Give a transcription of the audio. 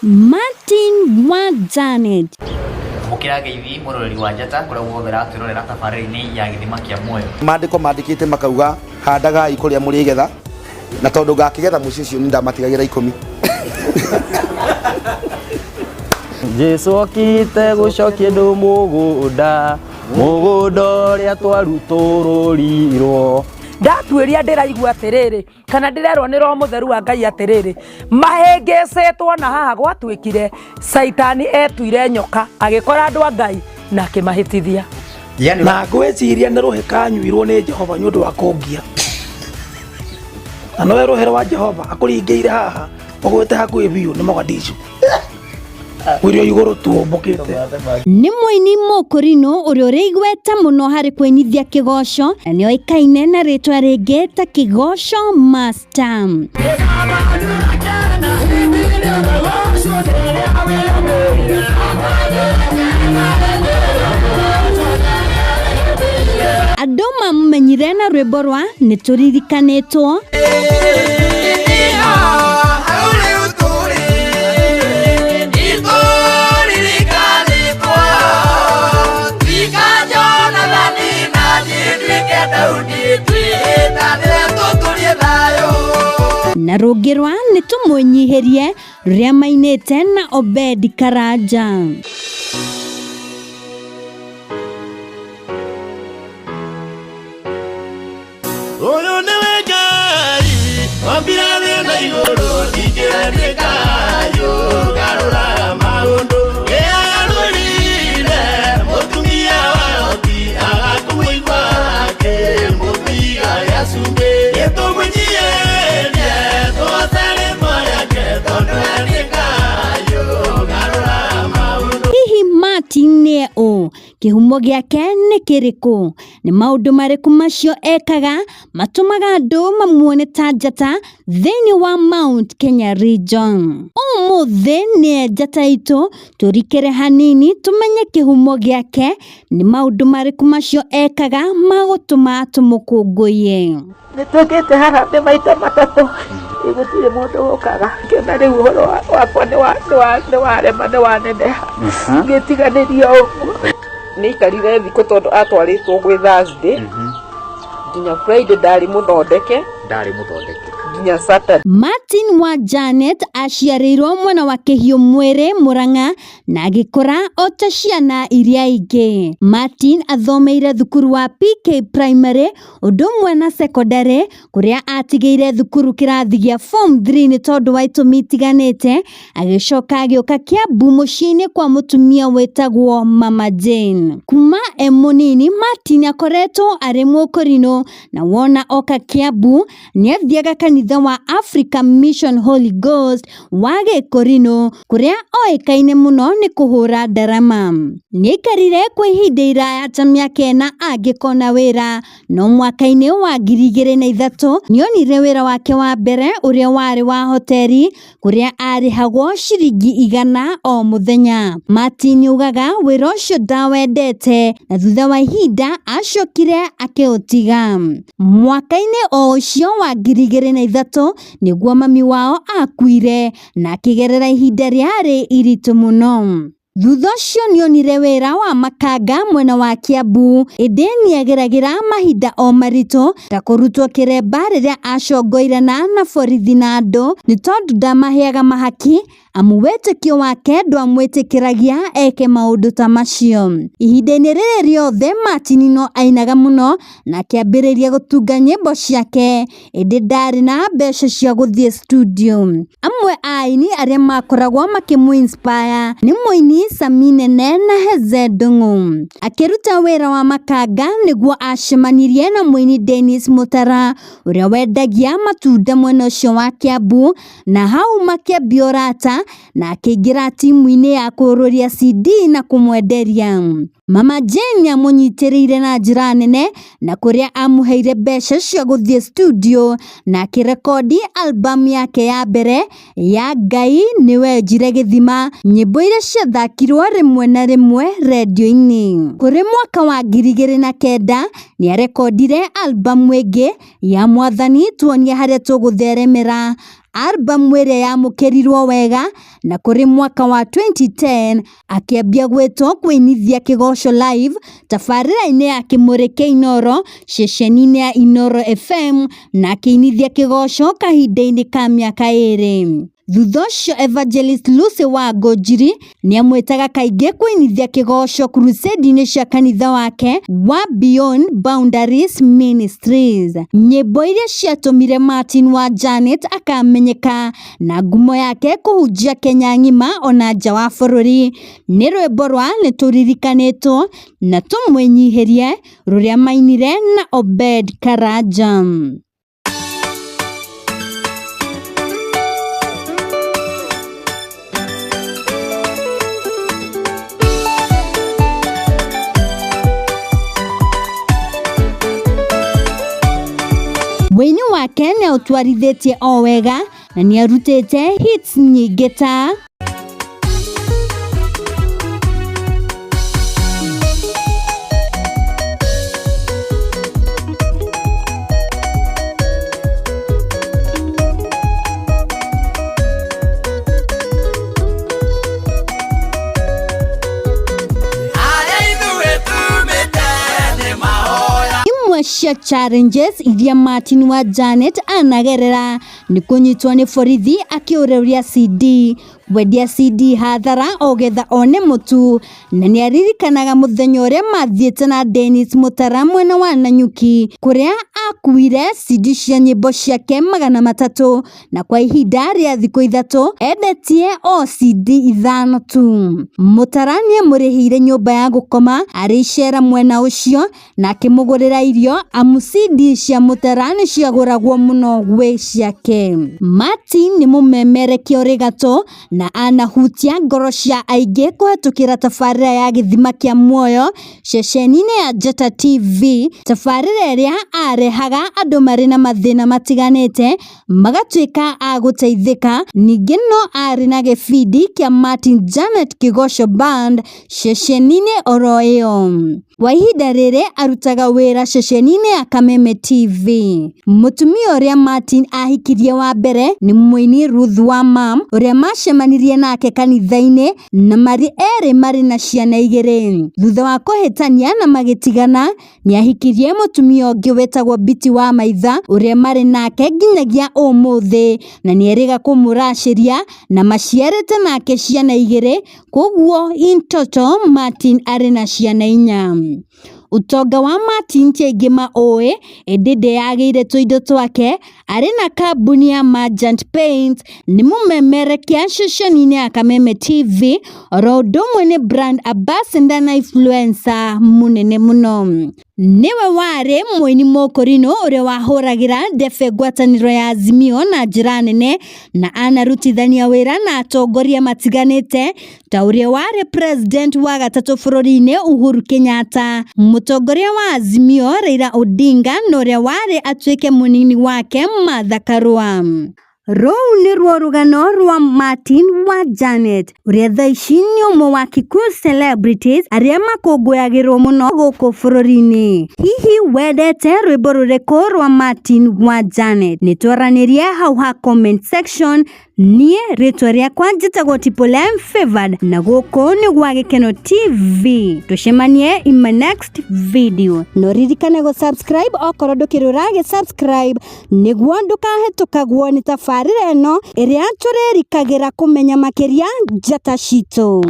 Martin wa Janet. Mũkĩra ngeithi mũroreri wa njata kũrĩa guothe ũratwĩrorera tabarĩra-inĩ ya gĩthima kĩa muoyo. Maandĩko mandĩkĩte makauga handagai kũrĩa mũrĩgetha, na tondũ ngakĩgetha mũciĩ ũcio nĩ ndamatigagĩra 10. Jesu okite gũcokia andũ mũgũnda, mũgũnda ũrĩa twarutũrũrirwo. Ndatuĩria ndĩraigua atĩrĩrĩ, kana ndĩrerwo nĩ Roho Mũtheru wa Ngai atĩrĩrĩ, mahĩngĩcĩtwo na haha gwatuĩkire Caitani etuire nyoka agĩkora andũ a Ngai na akĩmahĩtithia. Yani na ngwĩciria nĩ rũhĩ kanyuirwo nĩ Jehova nĩ ũndũ wa kũngia, na nowe rũhĩ rwa Jehova akũringĩire haha ũgwĩte hakuhĩ biũ nĩ Mogadishu ũrĩa igũrũ tuũmbũkĩte. Nĩ mũini mũkũrinũ ũrĩa ũrĩ igweta mũno harĩ kũinithia kĩgoco na nĩ oĩkaine na rĩtwa rĩngĩ ta Kĩgoco Master. Andũ mamũmenyire na rwĩmbo rwa Nĩ Tũririkanĩtwo, na rũngĩ rwa Nĩ Tũmwĩnyihĩrie rũrĩa mainĩte na Obedi Karanja. Ũyũ nĩwe Ngai wambire thĩ na igũrũ, ndingĩendeka kayũ garũraga maũndũ. Nĩarũrire mũtumia wa Loti, agakũmũigua akĩmũtiga gĩa cumbĩ. Nĩtũmũnyihirie tũgoce rĩtwa rĩake, tondũ we nĩ kayũ garũraga maũndũ. Hihi Martin nĩ ũ? Kĩhumo gĩake nĩ kĩrĩkũ? Nĩ maũndũ marĩkũ macio ekaga matũmaga andũ mamuone ta njata thĩinĩ wa Mount Kenya region? Ũmũthĩ nĩ njata itũ tũrikĩre hanini tũmenye kĩhumo gĩake, nĩ maũndũ marĩkũ macio ekaga magũtũma tũmũkũngũiye. Nĩ twĩkĩte harambee maita matatũ, gũtirĩ mũndũ ũkaga. Ngĩona rĩu ũhoro wakwa nĩ warema, nĩ waneneha, ngĩtiganĩria ũguo. Nĩ aikarire thikũ tondũ atwarĩtwo gwĩ Thursday nginya Friday ndarĩ mũthondeke, Ndarĩ mũthondeke nginya Saturday. Martin wa Janet aciarĩirwo mwena wa Kĩhiũ Mwĩrĩ Murang'a na agĩkũra o ta ciana iria ingĩ. Martin athomeire thukuru wa PK Primary ũndũ ũmwe na secondary kũrĩa atigĩire thukuru kĩrathi gĩa form 3 nĩ tondũ wa itũmi itiganĩte, agĩcoka agĩũka Kiambu mũciĩ-inĩ kwa mũtumia wĩtagwo Mama Jane. Kuma e mũnini Martin akoretwo arĩ mũkũrinũ na wona oka Kiambu nĩ athiaga kanitha wa Africa Mission Holy Ghost wa Gĩkũrinũ kũrĩa oĩkaine mũno nĩ kũhũra ndarama. Nĩ aikarire kwa ihinda iraya ta mĩaka 4 angĩkona wĩra, no mwaka-inĩ wa 2003 nĩonire wĩra wake wa mbere ũrĩa warĩ wa hoteri kũrĩa arĩhagwo ciringi 100 o mũthenya. Martin augaga wĩra ũcio ndawendete na thutha wa ihinda acokire akĩũtiga. Mwaka-inĩ o ũcio wa 2003 nĩguo mami wao akuire na akĩgerera ihinda rĩarĩ iritũ mũno. Thutha ũcio nĩonire wĩra wa makanga mwena wa Kiambu, ĩndĩ nĩageragĩra mahinda o maritũ ta kũrutwo kĩremba rĩrĩa acongoirana na borithi na andũ nĩ tondũ ndamaheaga mahaki, amu wĩtĩkio wake ndwamwĩtĩkĩragia eke maũndũ ta macio. Ihinda-inĩ rĩrĩ rĩothe Martin no ainaga mũno na akĩambĩrĩria gũtunga nyĩmbo ciake, ĩndĩ ndarĩ na mbeca cia gũthiĩ studio. Amwe a aini arĩa makoragwo makĩmũ-inspire nĩ mũini Sami Nene na Heze Ndung'u. Akĩruta wĩra wa makanga nĩguo acemanirie na mũini Dennis Mutara ũrĩa wendagia matunda mwena ũcio wa Kiambu, na hau makĩambia ũrata na akĩingĩra timu-inĩ ya kũũrũria CD na kũmwenderia. Mama Jane nĩamũnyitĩrĩire na njĩra nene na kũrĩa amũheire mbeca cia gũthiĩ studio na akĩrekondi album yake ya mbere ya Ngai Nĩwenjire Gĩthima, nyĩmbo iria ciathakirwo rĩmwe na rĩmwe rendio-inĩ. Kũrĩ mwaka wa 2009 nĩarekondire album ĩngĩ ya Mwathani Tuonie Harĩa Tũgũtheremera. Albamu ĩrĩa yamũkĩrirwo wega na kũrĩ mwaka wa 2010 akĩambia gwĩtwo kũinithia kĩgoco live tabarĩra-inĩ ya Kĩmũrĩ kĩa Inooro ceceni-inĩ ya Inooro FM na akĩinithia kĩgoco kahinda-inĩ ka mĩaka 2. Thutha ũcio Evangelist Lucy wa Ngũnjiri nĩamwĩtaga kaingĩ kũinithia kĩgoco crusade-inĩ cia kanitha wake wa Beyond Boundaries Ministries. Nyĩmbo iria ciatũmire Martin wa Janet akamenyeka na ngumo yake kũhunjia Kenya ng'ima ona nja wa bũrũri nĩ rwĩmbo rwa Nĩtũririkanĩtwo na Tũmwĩnyihĩrie rũrĩa mainire na Obed Karanja. Wĩini wake nĩaũtwarithĩtie o wega na nĩarutĩte hits nyingĩ ta imwe cia challenges iria Martin wa Janet anagerera nĩ kũnyitwo nĩ borithi akĩũrĩria CD, kwendia CD hathara ogetha one mũtu, na nĩaririkanaga mũthenya ũrĩa mathiĩte na Dennis Mutara mwena wa Nanyuki kũrĩa akuire CD cia nyĩmbo ciake 300 na kwa ihinda rĩa thikũ 3 endetie o CD 5 tu. Mutara nĩamũrĩhĩire nyũmba ya gũkoma arĩ icera mwena ũcio na akĩmũgũrĩra irio amu CD cia Mutara nĩciagũragwo mũno gwĩ ciake. Martin nĩ mũmemerekia ũrĩ gatũ na anahutia ngoro cia aingĩ kũhetũkĩra tabarĩra ya Gĩthima kĩa Muoyo ceceni-inĩ ya Njata TV, tabarĩra ĩrĩa arehaga andũ marĩ na mathĩna matiganĩte magatuĩka a gũteithĩka. Ningĩ no arĩ na gĩbindi kĩa Martin Janet Kĩgoco Band ceceni-inĩ oro ĩyo. Kwa ihinda rĩrĩ arutaga wĩra ceceni-inĩ ya Kameme TV. Mũtumia ũrĩa Martin ahikirie wa mbere nĩ mũini Ruth wa Mam ũrĩa macemanirie nake kanitha-inĩ na marĩ erĩ marĩ na ciana 2. Thutha wa kũhĩtania na magĩtigana nĩahikirie mũtumia ũngĩ wĩtagwo Biti wa Maitha ũrĩa marĩ nake nginyagia ũmũthĩ na nĩerĩga kũmũracĩria na maciarĩte nake ciana 2, koguo in total Martin arĩ na ciana 4. Ũtonga wa Martin ti aingĩ maũĩ ĩndĩ ndeyagĩire tũindo twake. Arĩ na kambuni ya Merchant Paints, nĩ mũmemerekia ceceni-inĩ ya Kameme TV, oro ũndũ ũmwe nĩ brand ambassador na influencer mũnene mũno. Nĩwe warĩ mũini mũkũrinũ ũrĩa wahũragĩra ndebe ngwatanĩro ya Azimio na njĩra nene na anarutithania wĩra na atongoria matiganĩte ta ũrĩa warĩ president wa gatatũ bũrũri-inĩ Uhuru Kenyatta, mũtongoria wa Azimio Raila Odinga na ũrĩa warĩ atuĩke mũnini wake Martha Karua. Rũu nĩruo rũgano rwa Martin wa Janet ũrĩa thaa ici nĩ ũmwe wa Kikuyu celebrities arĩa makũngũyagĩrwo mũno gũkũ bũrũri-inĩ. Hihi wendete rwĩmbo rũrĩkũ rwa Martin wa Janet? Nĩtwaranĩrie hau ha comment section. Niĩ rĩtwa rĩakwa njĩtagwo Triple M Favored na gũkũ nĩ gwa Gĩkeno TV. Tũcemanie in my next video. No ririkane gũ subscribe okorwo ndũkĩrĩ ũragĩ subscribe nĩguo ndũkahĩtũkagwo nĩ tabarĩra ĩno ĩrĩa tũrĩrikagĩra kũmenya makĩria njata citũ.